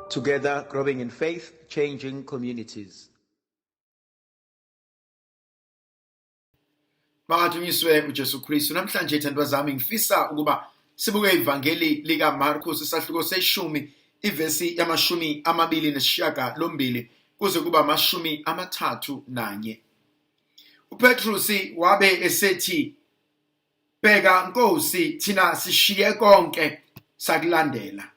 Together, growing in faith, changing communities. Makadunyiswe uJesu Kristu. Namhlanje thandwa zami ngifisa ukuba sibuke ivangeli likaMarkus isahluko seshumi ivesi yamashumi amabili nesishiyagalombili kuze kuba 31. UPetrusi wabe esethi, Bheka Nkosi, thina sishiye konke sakulandela.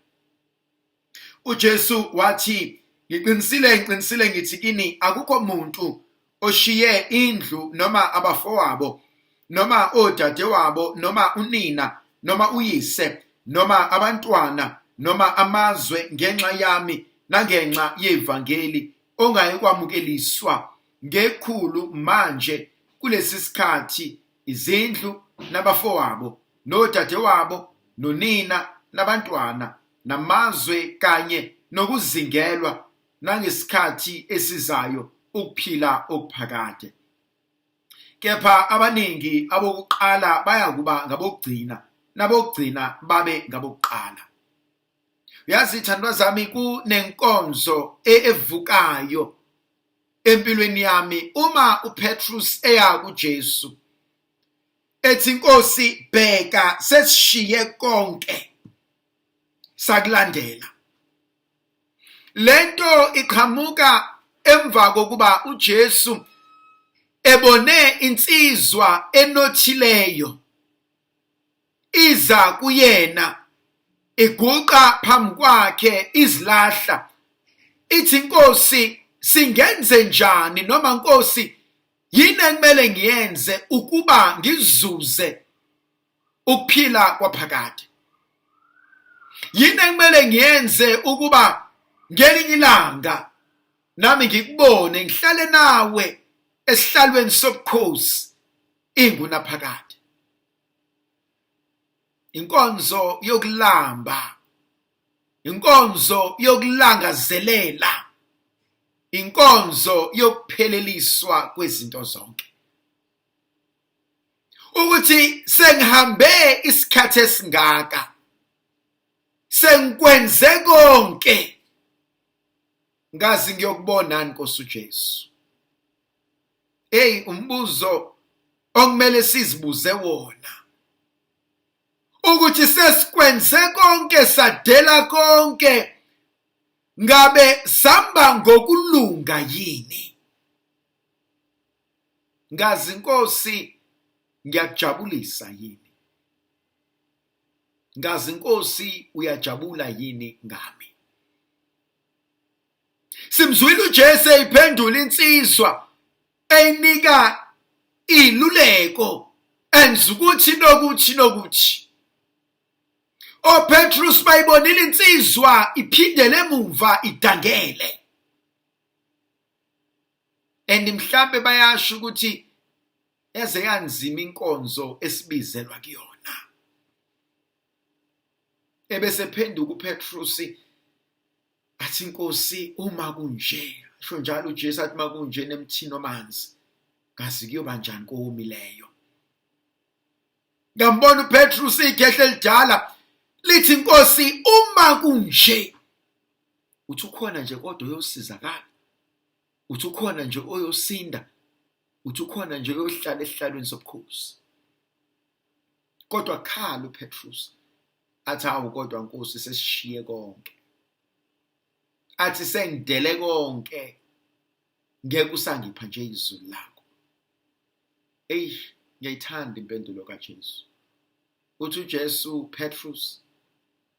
UJesu wathi, Ngiqinisile, ngiqinisile ngithi kini, akukho muntu oshiye indlu noma abafowabo noma odadewabo noma unina noma uyise noma abantwana noma amazwe ngenxa yami nangenxa yevangeli ongayikwamukeliswa ngekhulu manje kulesi sikhathi izindlu nabafowabo nodadewabo nonina nabantwana namazwe kanye nokuzingelwa nangesikhathi esizayo ukuphila okuphakade. Kepha abaningi abokuqala bayakuba ngabokugcina, nabokugcina babe ngabokuqala. Uyazi thandwa zami, kunenkonzo evukayo empilweni yami uma uPetrus eya kuJesu ethi, Nkosi, bheka sesishiye konke sakulandela. Lento iqhamuka emva kokuba uJesu ebone insizwa enothileyo iza kuyena iguqa phambi kwakhe izilahla ithi, Nkosi, singenze njani, noma Nkosi, yini ekumele ngiyenze ukuba ngizuze ukuphila kwaphakade? Yini ekumele ngiyenze ukuba ngelinye ilanga nami ngikubone ngihlale nawe esihlalweni sobukhosi ingunaphakade? Inkonzo yokulamba, inkonzo yokulangazelela, inkonzo yokupheleliswa kwezinto zonke, ukuthi sengihambe isikhathi esingaka, sengikwenze konke, ngazi ngiyokubona Nkosi uJesu. Hey, umbuzo okumele sizibuze wona ukuthi sesikwenze konke, sadela konke, ngabe samba ngokulunga yini? Ngazi Nkosi ngiyakujabulisa yini? Ngazi Nkosi uyajabula yini ngami? Simzwile uJesu eyiphendula insizwa eyinika iluleko enza ukuthi nokuthi nokuthi. OPetrus bayibonile insizwa iphindele emuva idangele. And mhlambe bayasho ukuthi yaze yanzima inkonzo esibizelwa kuyona. Ebese phenduka uPetrus athi, Nkosi, uma kunje, asho njalo uJesu athi makunje nemthini omanzi, ngazi kuyoba njani kowomileyo. Ngambona uPetrus igehla elidala lithi, Nkosi, uma kunje, uthi ukhona nje kodwa oyosizakala, uthi ukhona nje oyosinda, uthi ukhona nje oyohlala esihlalweni sobukhosi. Kodwa khala uPetrus athi, hawu kodwa Nkosi, sesishiye konke, athi sengidele konke, ngeke usangipha nje izulu lakho. Eyi, ngiyayithanda impendulo kaJesu. Uthi uJesu, Petrus,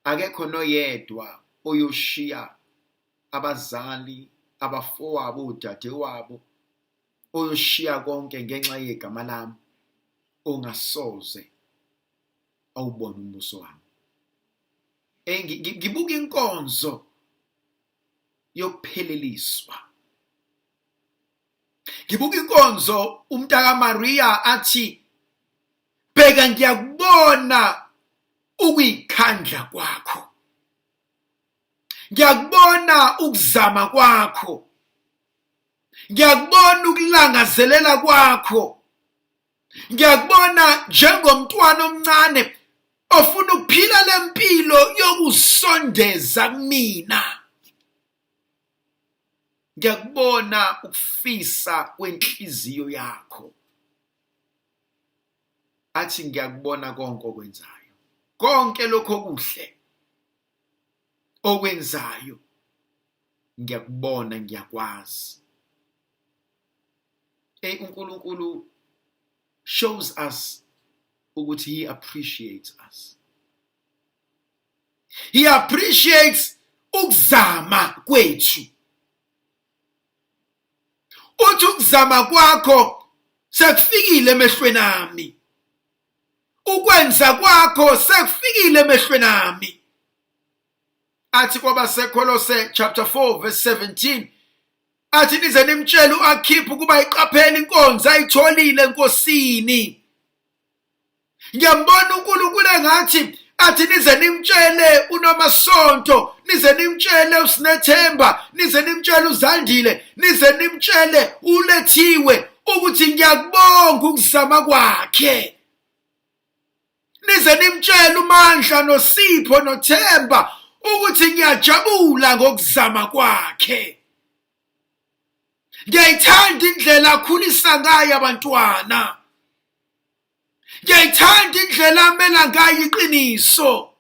akekho noyedwa oyoshiya abazali, abafowabo, odadewabo, oyoshiya konke ngenxa yegama lami, ongasoze awubone umbuso wami. Ngibuka inkonzo yokupheleliswa. Ngibuka inkonzo umntaka Maria athi, bheka ngiyakubona ukuyikhandla kwakho, ngiyakubona ukuzama kwakho, ngiyakubona ukulangazelela kwakho, ngiyakubona njengomntwana omncane ofuna ukuphila lempilo yokusondeza kumina. Ngiyakubona ukufisa kwenhliziyo yakho. Athi ngiyakubona konke okwenzayo. Konke lokho okuhle okwenzayo ngiyakubona ngiyakwazi. Hey uNkulunkulu shows us ukuthi he appreciates us. He appreciates ukuzama kwethu. Uthi ukuzama kwakho sekufikile emehlweni ami. Ukwenza kwakho sekufikile emehlweni ami. Athi kwabaseKolose chapter 4 verse 17 athi nize nimtshele uAkhiphu ukuba iqaphele inkonzo ayitholile enkosini. Ngiyambona uNkulunkulu engathi athi nize nimtshele uNomasonto, nize nimtshele uSinethemba, nize nimtshele uZandile, nize nimtshele uLethiwe ukuthi ngiyakubonga ukuzama kwakhe. Nize nimtshele uMandla noSipho noThemba ukuthi ngiyajabula ngokuzama kwakhe. Ngiyayithanda indlela akhulisa ngayo abantwana. Ngiyayithanda indlela amela ngayo iqiniso.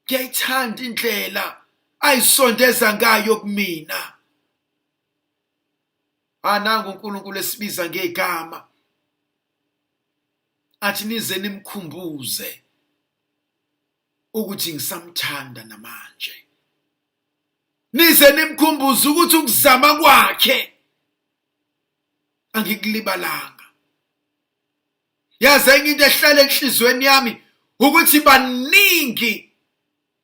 Ngiyayithanda indlela ayisondeza ngayo kumina. Anangu uNkulunkulu esibiza ngegama. Athi nize nimkhumbuze ukuthi ngisamthanda namanje. Nize nimkhumbuze ukuthi ukuzama kwakhe angikulibalanga. Yazi enye into ehlala enhlizweni yami ukuthi baningi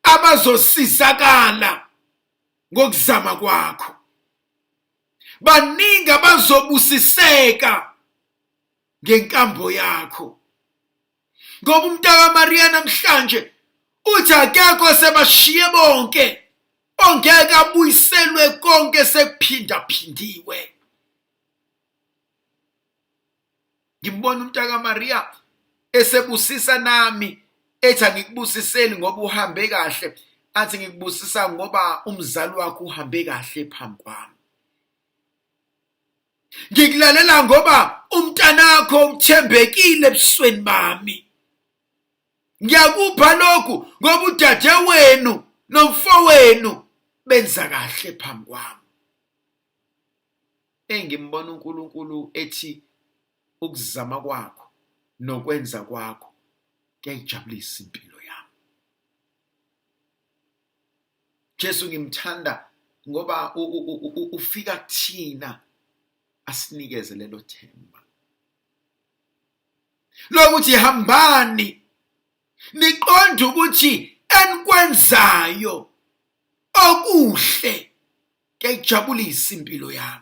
abazosizakala ngokuzama kwakho. Baningi abazobusiseka ngenkambo yakho. Ngoba umntaka Maria namhlanje uthi akekho sebashiye bonke ongeke abuyiselwe konke sekuphindaphindiwe. Ngimbona umntaka Maria esebusisa nami ethi angikubusiseli ngoba uhambe kahle athi ngikubusisa ngoba umzali wakho uhambe kahle phambi kwami. Ngikulalela ngoba umntanakho uthembekile ebusweni bami. Ngiyakupha lokhu ngoba udadewenu nomfowenu benza kahle phambi kwami. Engimbona uNkulunkulu ethi ukuzama kwakho nokwenza kwakho kuyayijabulisa impilo yami. Jesu ngimthanda ngoba ufika kuthina asinikeze lelo themba lokuthi hambani niqonde ukuthi enikwenzayo okuhle kuyayijabulisa impilo yami.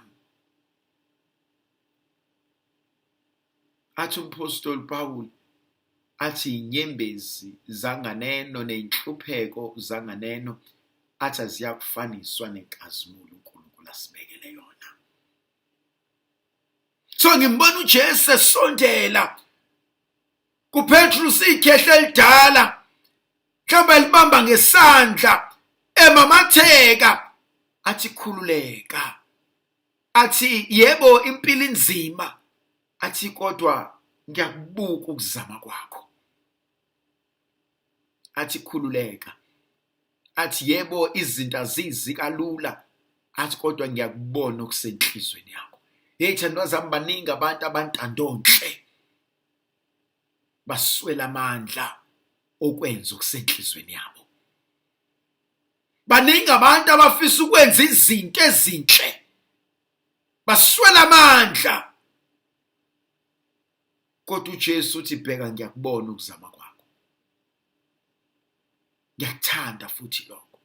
Athi umphostoli Pawulu athi inyembezi zanganeno nenhlupheko zanganeno athi aziyakufaniswa nenkazimulo uNkulunkulu asibekele yona. So ngimbona uJesu esondela kuPetrus ikhehla elidala mhlawumbe elibamba ngesandla emamatheka athi khululeka athi yebo impilo inzima athi kodwa ngiyakubuka ukuzama kwakho athi khululeka athi yebo izinto azizi kalula athi kodwa ngiyakubona okusenhlizweni yakho. Hey thandwa zami baningi abantu abantandonhle baswela amandla okwenza okusenhlizweni yabo. Baningi abantu abafisa ukwenza izinto ezinhle baswela amandla kodwa uJesu uthi bheka ngiyakubona ukuzama kwakho ngiyakuthanda futhi lokho.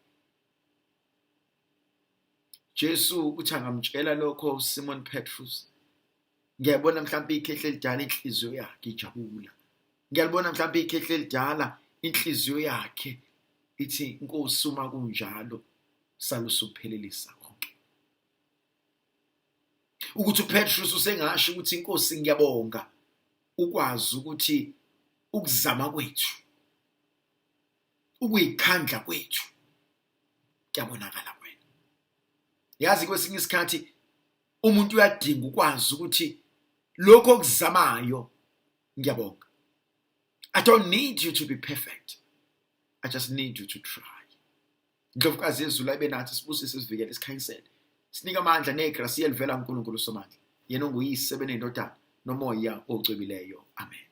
Jesu uthi angamtshela lokho uSimon Petrus ngiyabona mhlawumbe ikhehla elidala inhliziyo yakhe ijabula ngiyalibona mhlawumbe ikhehla elidala inhliziyo yakhe ithi Nkosi uma kunjalo salusuphelelisa konke ukuthi uPetrus usengasho ukuthi inkosi ngiyabonga ukwazi ukuthi ukuzama kwethu ukuyikhandla kwethu kuyabonakala kuwena. Yazi, kwesinye isikhathi umuntu uyadinga ukwazi ukuthi lokho okuzamayo, ngiyabonga. I don't need you to be perfect, I just need you to try. Indlovukazi yezulu ayibe nathi, sibusise, sivikele, sikhanyisele, sinike amandla negrasi elivela kuNkulunkulu Somandla, yena onguyise benendodana noMoya Ocwebileyo. Amen.